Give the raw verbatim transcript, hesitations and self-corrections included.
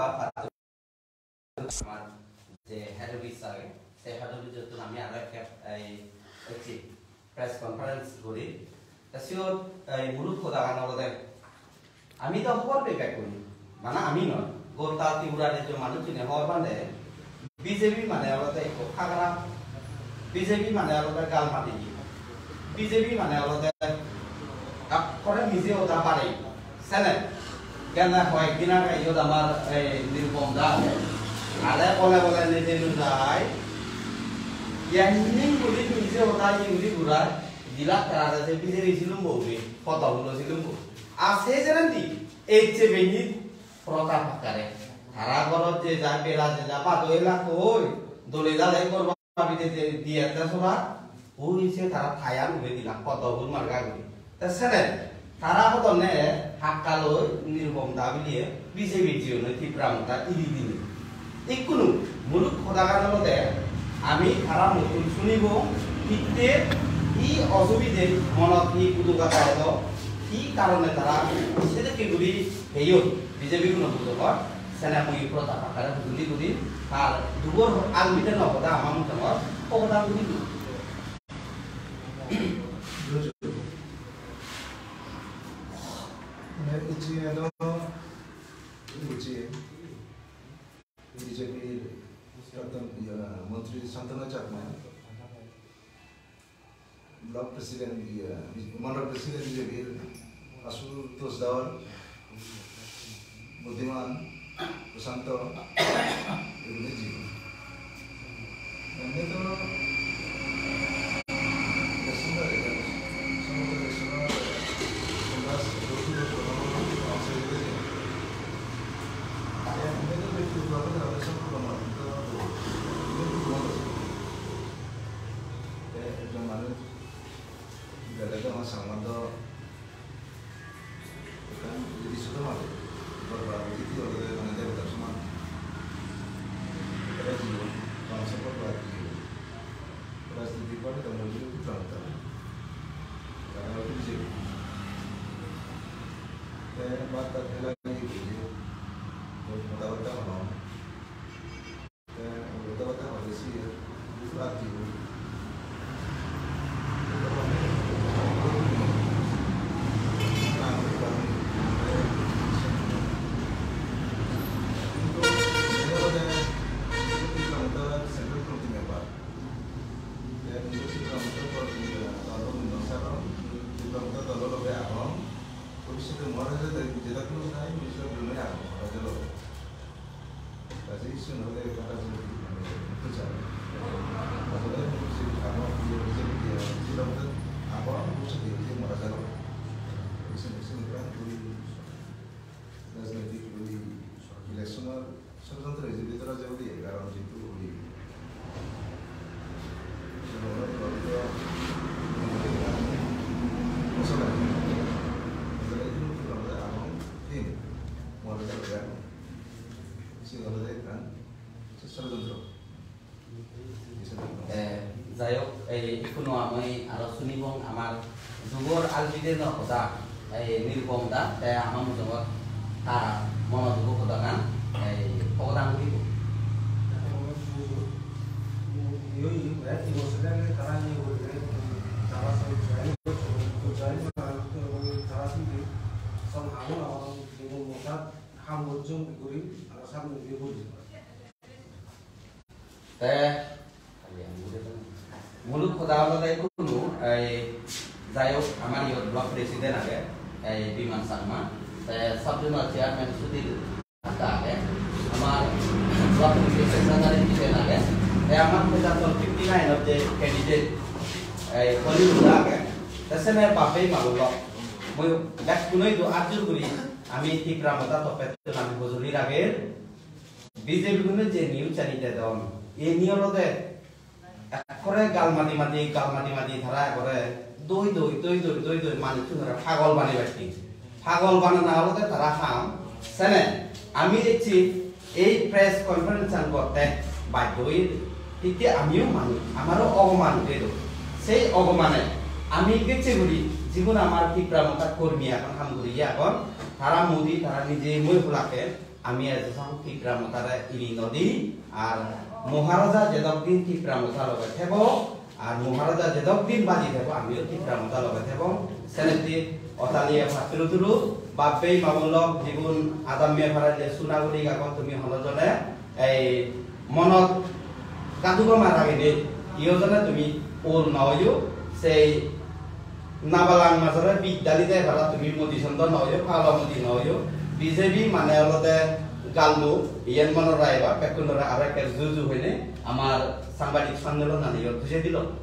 amar je head office age, se head office-ottun ami aro ekka ei hocche press conference guri. Ta siyot ei muluk hodagan olode, ami do hobor pei bekkune, bana ami noi, gota Tripura rajyo manuchune hobor pande, B J P mane olode ekko hagra, B J P mane olode gal madi, B J P mane olode ekkore mije hoda bare. Sene, gelle hoyek din age iyot amar ei Nirupom da age. Are bole bole neje nujai. Iyan ning guri mije hoda iye guri gurai. Dilak tarare se B J P silumbo uri, photo ulo silumbo. Ar se jerendi, ecche beni prota pakkare. Tara gorot je jai, bera je jai, bado elak hoi, dole dale gorba bide de, diyette sora, ui se tara tayan ure dilak, photo gun marga guri. Te sere, tara hodonne hakkaloi Nirupom da biliye, B J P jiyonoi Tipra Motha iri dini. Ikkunu muluk hodagan olode ami tara muttun sunibong, hitte hi osubide, monot hi uduga edo, hi karone tara sedokke guri heyon, B J P guno bujogor, sene mui prota pakkare hujuli guri, ar dugor almide no hoda ama mujungor, hoda guri du. Mane icche edo, icche B J P-r prarthan, iya, montri Santanu Chakma, block president, iya, mondol president B J P-r, Ashutosh Dawar, Buddhiman, Prashanto, egulo jiye. Emni to election oi gelo, somosto election oi gelo, Congress, emni to bektigoto bhabe tara sob rokome to, emni to bhol ache. Te ekjon manuj gele to amar Changma do ekkan jodi sudo mare, Bhagwan Gita olode mane debota soman. Tara jiye, bangso Bhagwan jiye. Rajnitik bhabe to mujungedi utram utram. Tara olode B J P. Te bhat tat hela jiye, mota bota hono. Bhobissote Maharaja jedokkun nai, jedokkun nai, Maharaja loge. Kaje issue no ole ekkan rajniti mane prochar. Asole se amo iye je iye je loge amo bhobissote je mara jalo. Issue issue ekkan oi rajniti oi election or sorojontro oi je bidire je oi karon jehetu oi Siyen olode ekkan sorojontro. Te jai hok, ei, ikkunu ami aro sunibong amar dugor albider no hoda, ei, Nirupom da, te ama mujungot ta mono dugo hodagan, ei, pogodan guribo. Te muluk hoda olode ikkunu, ei, jai hok, amar iyot block president age, ei, Biman Changma, te sub zonal chairman Sudhir Hatta age, amar block secretary Jiten age, te amar Pecharthal fifty nine ot je candidate, ei, Hollywood age, te sene bape magulo. Mui bekkunoi idu atjur guri, ami Tipra Motha toppettun ami hojoli rager. B J P gune je news ani dedon, ei news olode ekkore gal madi madi, gal madi madi tara ekkore doi doi, doi doi, doi doi manuchunore pagol banei batte. Pagol banana olode tara ham. Sene ami ecche ei press conference an gotte baddo oye, hitte amiyo manuj, amaro ogoman ude do. Sei ogomane ami gecche guri jigun amar Tipra Motha kormi agon, ham guriye agon, tara mudi, tara nije moi hulake Ami ejo sang Tipra Mothare iri no di, ar Maharaja jedok din Tipra Motha loge thebo, ar Maharaja jedok din baji thebo, amiyo Tipra Motha loge thebo. Senette otaliye patturu turu, bap-bei ma-bon lok, jigun adamme para je suna guri gago, tumi hono jone ei monot kadugoma ragine, iyo jone tumi ol no oyo, sei nabalang majore bidya dide para tumi Modi Chondo no oyo, palo Modi no oyo. B J P mane olode gallu, iyen monot raiba, bekkunore aro ekke juju hoine amar sangbadik sonnilonani iyot bujei dilo.